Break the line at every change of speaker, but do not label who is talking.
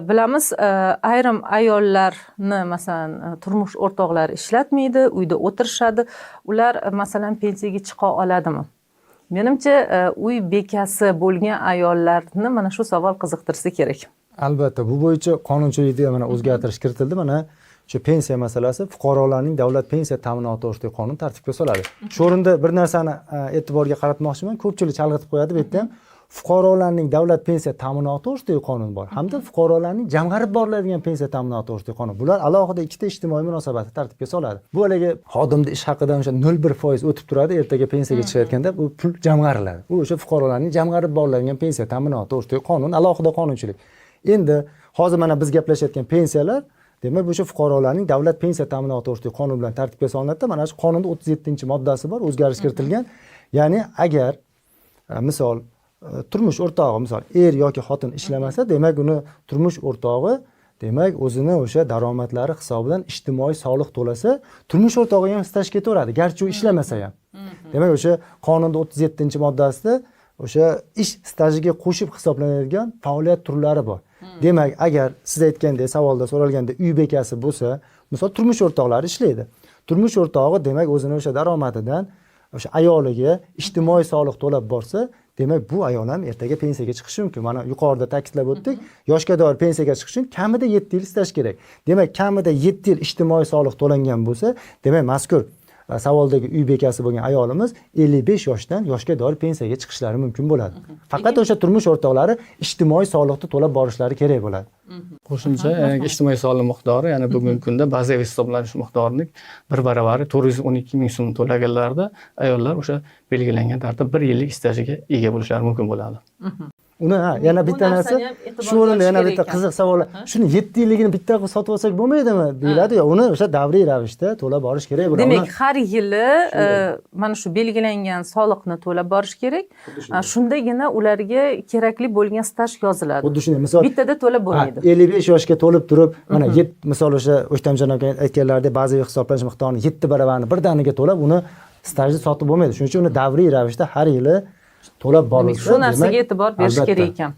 Bilamiz, ayrim ayollarni, masalan, turmush o'rtoqlari ishlatmaydi, uyda o'tirishadi. Ular, masalan, pensiyaga chiqa oladimi? Menimcha, uy bekasi bo'lgan ayollarni mana shu savol qiziqtirsa kerak.
Albatta, bu bo'yicha qonunchilikda mana o'zgartirish kiritildi. Mana shu pensiya masalasi fuqarolarning davlat pensiya ta'minoti to'g'risidagi qonun tartibga soladi. Shu o'rinda bir narsani e'tiborga qaratmoqchiman. Ko'pchilik chalg'itib qo'yadi bu yerda ham. Fuqarolarning davlat pensiya ta'minoti to'g'risidagi qonun bor hamda fuqarolarning jamg'arib boriladigan pensiya ta'minoti to'g'risidagi qonun. Bular alohida ikkita ijtimoiy munosabatni tartibga soladi. Bu haligi xodimni ish haqidan o'sha 0,1% o'tib turadi, ertaga pensiyaga chiqayotganda bu pul jamg'ariladi. Bu o'sha fuqarolarning jamg'arib boriladigan pensiya ta'minoti to'g'risidagi qonun, alohida qonunchilik. Endi hozir mana biz gaplashayotgan pensiyalar, demak, bu o'sha fuqarolarning davlat pensiya ta'minoti to'g'risidagi qonun bilan tartibga solinadida. Mana shu qonunda 37-moddasi bor, o'zgarish kiritilgan. Ya'ni agar misol, turmush o'rtog'i, misol, er yoki xotin ishlamasa, demak, uni turmush o'rtog'i, demak, o'zini o'sha daromadlari hisobidan ijtimoiy soliq to'lasa, turmush o'rtog'i ham staj ketaveradi, garchi u ishlamasa ham. Demak, o'sha qonunda 37-moddasida o'sha ish stajiga qo'shib hisoblanadigan faoliyat turlari bor. Demak, agar siz aytgandek, savolda so'ralgandek, uy bekasi bo'lsa, misol, turmush o'rtoqlari ishlaydi, turmush o'rtog'i, demak, o'zini o'sha daromadidan o'sha ayoliga ijtimoiy soliq to'lab borsa, demak, bu ayol ham ertaga pensiyaga chiqishi mumkin. Mana yuqorida ta'kidlab o'tdik, yoshga doir pensiyaga chiqish uchun kamida 7 yil staj kerak. Demak, kamida 7 yil ijtimoiy soliq to'langan bo'lsa, demak, mazkur savoldagi uy bekasi bo'lgan ayolimiz 55 yoshdan yoshga doir pensiyaga chiqishlari mumkin bo'ladi. Faqat o'sha turmush o'rtoqlari ijtimoiy soliqni to'lab borishlari kerak bo'ladi.
Qo'shimcha ijtimoiy soliq miqdori, ya'ni bugungi kunda bazaviy hisoblanish miqdorining bir baravari 412 000 so'm to'laganlarda ayollar o'sha belgilangan tartib bir yillik stajiga ega bo'lishlari mumkin bo'ladi.
Uni, ha, yana
Bu
bitta narsa
narsani ham e'tiborga
shu o'rinda
olish
yana
kerak
bitta
ekan.
qiziq savol: shuni 7 yilligini bitta qilib sotib olsak bo'lmaydimi, deyiladi. Uni o'sha davriy ravishda to'lab borish kerak bo'ladi.
Demak, har yili mana shu belgilangan soliqni to'lab borish kerak. Shundagina ularga kerakli bo'lgan staj yoziladi.
Xuddi shunday, misol,
Bittada to'lab bo'lmaydi.
55 yoshga to'lib turib, mana misol, o'sha O'ktamjon aka aytganlaridek, bazaviy hisoblanish miqdorini yetti baravarini birdaniga to'lab, uni stajni sotib bo'lmaydi. Shuning uchun uni davriy ravishda har yili to'lab
Demak,
borilsa,
shu narsaga
demak,
e'tibor berish
albatta.
kerak ekan.